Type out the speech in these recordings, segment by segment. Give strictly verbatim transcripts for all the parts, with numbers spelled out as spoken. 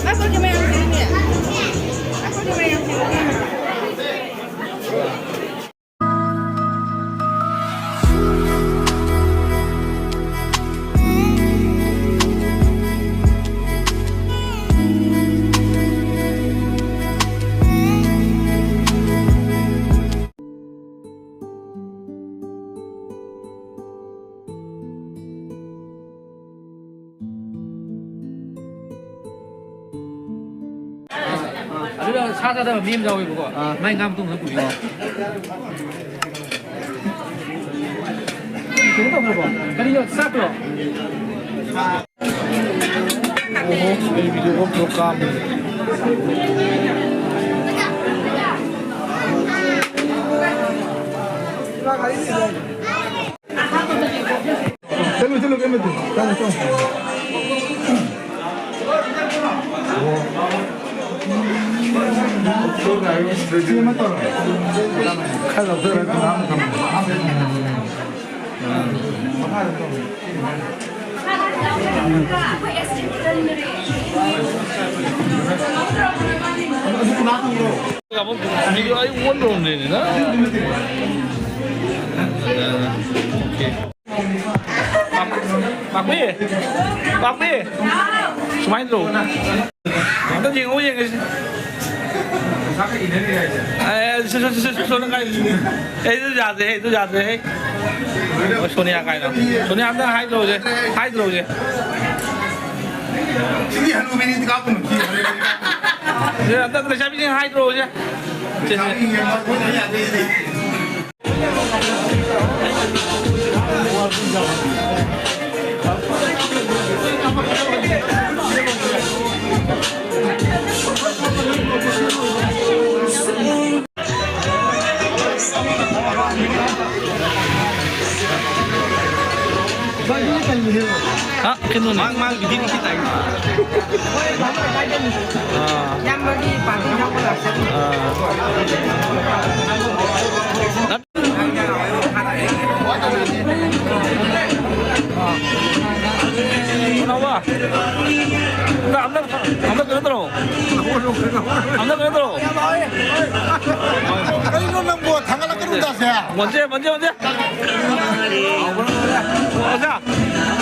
ꯑꯩꯈꯣꯏꯒꯤ ꯃꯌꯥꯝꯁꯤꯅꯅꯦ, ꯑꯩꯈꯣꯏꯒꯤ ꯃꯌꯥꯝꯁꯤꯅꯅꯦ꯫ ꯑꯗꯨꯗ ꯁꯥ ꯆꯥꯗꯕ ꯃꯤ ꯑꯃ ꯌꯥꯎꯋꯦꯕꯀꯣ꯫ ꯑꯥ꯫ ꯃꯥꯏ ꯉꯥ ꯃꯇꯨꯝ ꯈꯛ ꯄꯨꯕꯤꯌꯣ꯫ ꯀꯩꯅꯣ ꯇꯧꯈ꯭ꯔꯕꯣ? ꯀꯔꯤꯅꯣ? ꯆꯥꯛꯂꯣ? ꯑꯣꯍꯣ, ꯑꯩ video ꯑꯣꯐ ꯇꯧꯔ ꯀꯥꯝꯃꯤ꯫ ꯆꯠꯂꯨ, ꯆꯠꯂꯨ, ꯀꯩꯝ ꯅꯠꯇꯦ꯫ ꯆꯪꯉꯣ, ꯆꯪꯉꯣ꯫ ꯁꯤ ꯑꯃ ꯇꯧꯔꯣ꯫ ꯈꯔ ꯂꯧꯊꯔꯒ ꯀꯅꯥ ꯑꯃ ꯊꯝꯃꯣ꯫ ꯑꯗꯨ ꯀꯅꯥ ꯊꯝꯃꯤꯅꯣ? ꯑꯃꯨꯛ video ꯑꯩ ꯑꯣꯟꯗꯧꯔꯝꯗ꯭ꯔꯦꯅꯦ, ꯅꯪ꯫ Okay꯫ ꯄꯥꯛꯄꯤ! ꯄꯥꯛꯄꯤ! ꯁꯨꯃꯥꯏꯅ ꯇꯧ꯫ ꯑꯝꯇ ꯌꯦꯡꯉꯨ, ꯌꯦꯡꯉꯁꯤ꯫ ꯑꯦ, ꯁꯣ-, ꯁꯣ-, ꯁꯣ-, ꯁꯣ-, ꯁꯣꯝꯗ ꯀꯥꯏ-, ꯑꯦ, ꯑꯗꯨ ꯌꯥꯗ꯭ꯔꯦꯍꯦ, ꯑꯗꯨ ꯌꯥꯗ꯭ꯔꯦꯍꯦ꯫ ꯑꯣ, ꯁꯣꯅꯤꯌꯥ ꯀꯥꯏꯅꯣ? ꯁꯣꯅꯤꯌꯥ ꯑꯝꯇ ꯍꯥꯏꯗ꯭ꯔꯣꯁꯦ, ꯍꯥꯏꯗ꯭ꯔꯣꯁꯦ꯫ ꯁꯤꯗꯤ ꯍꯅꯨꯕꯤꯅꯤ, ꯀꯥꯞꯄꯨꯅꯨ, ꯁꯤ ꯍꯅꯨꯕꯤꯅꯤ, ꯀꯥꯞꯄꯨꯅꯨ꯫ ꯁꯤ ꯑꯝꯇ ꯂꯩꯁꯥꯕꯤꯁꯤꯡ ꯍꯥꯏꯗ꯭ꯔꯣꯁꯦ꯫ ꯁꯤ, ꯁꯤ꯫ ꯂꯩꯁꯥꯕꯤ ꯌꯦꯡꯕ ꯑꯩꯈꯣꯏꯅ ꯌꯥꯗꯦ, ꯁꯤꯗꯤ꯫ ꯍꯥ, ꯀꯩꯅꯣꯅꯦ꯫ ꯃꯥꯡ, ꯃꯥꯡ, ꯕꯤꯗꯤꯡ ꯈꯤꯇꯪ꯫ ꯑꯥ꯫ ꯏꯌꯥꯝꯕꯒꯤ ꯄꯥꯔꯇꯤ ꯌꯥꯎꯕ ꯂꯥꯛꯆꯔꯤ꯫ ꯑꯥ꯫ ꯅꯠ-, ꯀꯩꯅꯣꯕ? ꯑꯝꯇ ꯀꯩꯅꯣ ꯇꯧꯔꯣ꯫ ꯑꯝꯇ ꯀꯩꯅꯣ ꯇꯧꯔꯣ꯫ ꯀꯔꯤꯅꯣ ꯅꯪꯕꯣ? ꯊꯥꯡꯒꯠꯂꯛꯀꯅꯨꯗ ꯁꯦ꯫ ꯃꯣꯟꯁꯦ, ꯃꯣꯟꯁꯦ, ꯃꯣꯟꯁꯦ꯫ ꯑꯣꯖꯥ,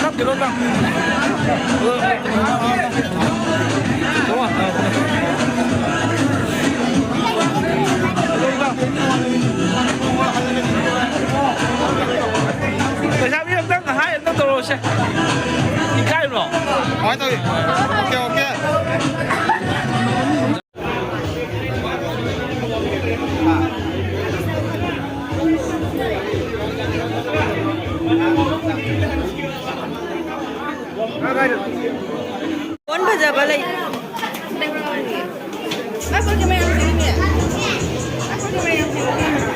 ꯅꯪ ꯀꯩꯅꯣ ꯇꯧ꯫ ꯂꯩꯁꯥꯕꯤ ꯑꯝꯇꯪ ꯍꯥꯏ ꯑꯝꯇꯪ ꯇꯧꯔꯛꯑꯣꯁꯦ꯫ ꯏꯀꯥꯏꯕ꯭ꯔꯣ? ꯀꯃꯥꯏꯅ ꯇꯧꯔꯤ? Okay, okay. ꯐꯣꯟ ꯐꯖꯕ ꯂꯩ꯫ ꯑꯩꯈꯣꯏꯒꯤ ꯃꯌꯥꯝꯁꯤꯒꯤꯅꯦ꯫ ꯑꯩꯈꯣꯏꯒꯤ ꯃꯌꯥꯝꯁꯤꯒꯤꯅꯦ꯫